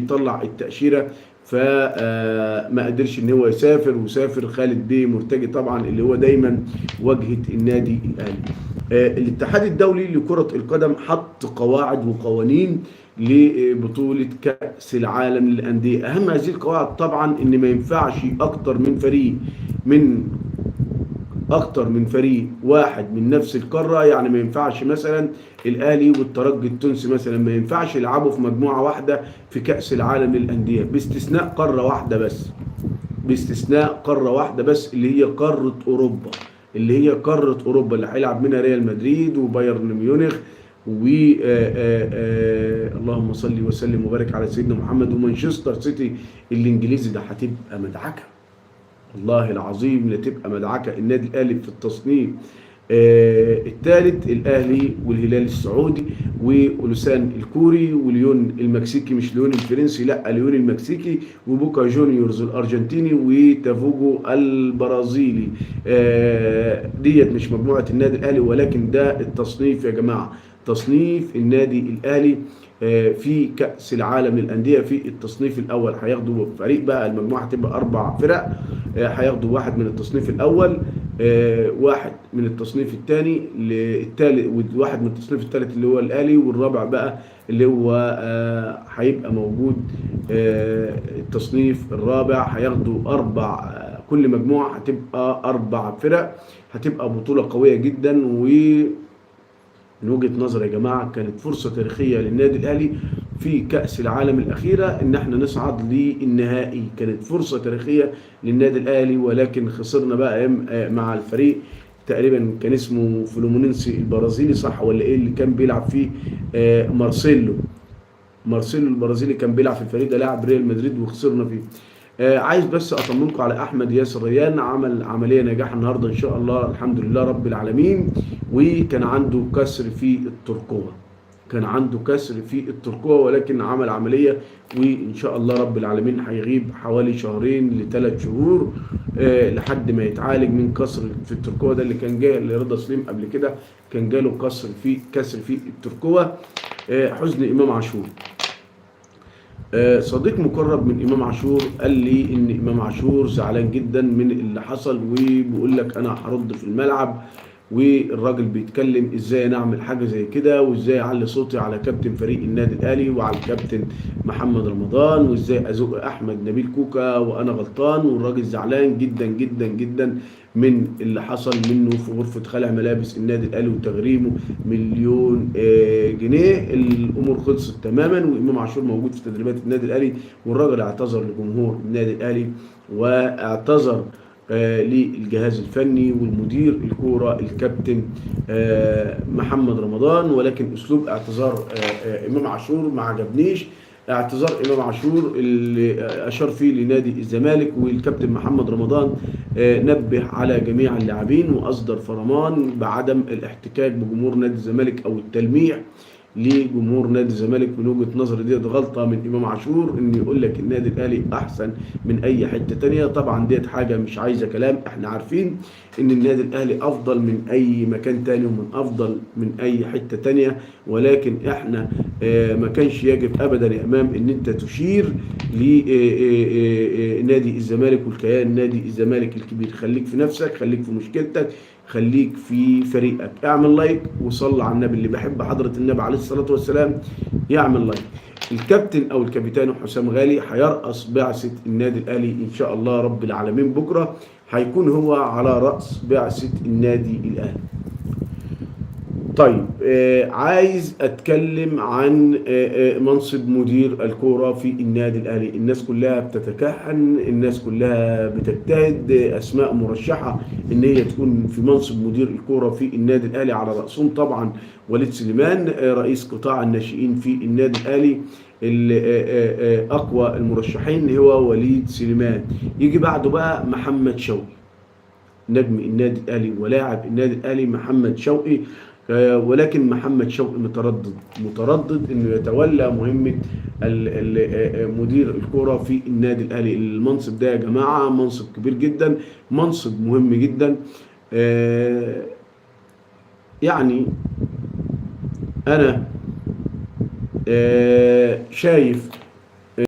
بيطلع التأشيرة، فما قدرش ان هو يسافر، وسافر خالد بيه مرتجي طبعا اللي هو دايما واجهة النادي الاهلي. الاتحاد الدولي لكرة القدم حط قواعد وقوانين لبطولة كأس العالم للأندية. أهم هذه القواعد طبعا إن ما ينفعش أكتر من فريق واحد من نفس القارة. يعني ما ينفعش مثلا الأهلي والترجي التونسي مثلا ما ينفعش يلعبوا في مجموعة واحدة في كأس العالم للأندية، باستثناء قارة واحدة بس، باستثناء قارة واحدة بس اللي هي قارة أوروبا، اللي هي قارة أوروبا اللي هيلعب منها ريال مدريد وبايرن ميونخ و اللهم صل وسلم وبارك على سيدنا محمد ومانشستر سيتي الإنجليزي. ده هتبقى مدعكة، والله العظيم لا تبقى مدعكة. النادي الأهلي في التصنيف الثالث، الأهلي والهلال السعودي ولوسان الكوري وليون المكسيكي، مش ليون الفرنسي، لا ليون المكسيكي، وبوكا جونيورز الأرجنتيني وتافوجو البرازيلي. ديت مش مجموعة النادي الأهلي، ولكن ده التصنيف يا جماعة، تصنيف النادي الأهلي في كأس العالم للأندية في التصنيف الأول. هياخدوا فريق بقى، المجموعة هتبقى 4 فرق، هياخدوا واحد من التصنيف الأول، واحد من التصنيف الثاني للثالث، وواحد من التصنيف الثالث اللي هو الأهلي، والرابع بقى اللي هو هيبقى موجود التصنيف الرابع. هياخدوا 4، كل مجموعة هتبقى 4 فرق، هتبقى بطولة قوية جدا. و من وجهة نظري يا جماعة كانت فرصة تاريخية للنادي الأهلي في كأس العالم الأخيرة إن احنا نصعد للنهائي، كانت فرصة تاريخية للنادي الأهلي، ولكن خسرنا بقى مع الفريق تقريبا كان اسمه فلومينينسي البرازيلي، صح ولا إيه، اللي كان بيلعب فيه مارسيلو البرازيلي كان بيلعب في الفريق ده، لاعب ريال مدريد وخسرنا فيه. عايز بس اطمنكم على احمد ياسر ريان، عمل عملية نجاح النهارده ان شاء الله، الحمد لله رب العالمين. وكان عنده كسر في الترقوه، كان عنده كسر في الترقوه، ولكن عمل عملية وان شاء الله رب العالمين هيغيب حوالي 2 ل 3 شهور لحد ما يتعالج من كسر في الترقوه ده اللي كان جاي لرضا سليم قبل كده، كان جاله كسر في الترقوه. حزن امام عاشور، صديق مقرب من امام عاشور قال لي ان امام عاشور زعلان جدا من اللي حصل، وبيقول لك انا هرد في الملعب، والراجل بيتكلم ازاي نعمل حاجة زي كده، وازاي اعلي صوتي على كابتن فريق النادي الاهلي وعلى الكابتن محمد رمضان، وازاي ازق احمد نبيل كوكا وانا غلطان. والراجل زعلان جدا جدا جدا من اللي حصل منه في غرفة خلع ملابس النادي الاهلي وتغريمه 1,000,000 جنيه. الامور خلصت تماما، وامام عاشور موجود في تدريبات النادي الاهلي، والراجل اعتذر لجمهور النادي الاهلي، واعتذر للجهاز الفني والمدير الكورة الكابتن محمد رمضان. ولكن اسلوب اعتذار امام عاشور ما عجبنيش. اعتذار امام عاشور اللي اشار فيه لنادي الزمالك والكابتن محمد رمضان نبه على جميع اللاعبين واصدر فرمان بعدم الاحتكاك بجمهور نادي الزمالك او التلميح لجمهور نادي الزمالك. من وجهة نظري ديت غلطة من امام عاشور ان يقول لك النادي الاهلي احسن من اي حتة تانية. طبعا ديت حاجة مش عايزة كلام، احنا عارفين ان النادي الاهلي افضل من اي مكان تاني ومن افضل من اي حتة تانية، ولكن احنا ما كانش يجب ابدا يا امام ان انت تشير لنادي الزمالك والكيان نادي الزمالك الكبير. خليك في نفسك، خليك في مشكلتك، خليك في فريقك. اعمل لايك وصلي على النبي، اللي بيحب حضرة النبي عليه الصلاة والسلام يعمل لايك. الكابتن او الكابتن حسام غالي هيرأس بعثة النادي الاهلي ان شاء الله رب العالمين، بكرة هيكون هو على رأس بعثة النادي الاهلي. طيب عايز اتكلم عن منصب مدير الكورة في النادي الاهلي. الناس كلها بتتكهن، الناس كلها بتجتهد، اسماء مرشحة ان هي تكون في منصب مدير الكورة في النادي الاهلي، على راسهم طبعا وليد سليمان، رئيس قطاع الناشئين في النادي الاهلي. اقوى المرشحين هو وليد سليمان. يجي بعده بقى محمد شوقي، نجم النادي الاهلي ولاعب النادي الاهلي محمد شوقي. ولكن محمد شوقي متردد انه يتولى مهمة مدير الكرة في النادي الاهلي. المنصب ده يا جماعة منصب كبير جدا، منصب مهم جدا. انا شايف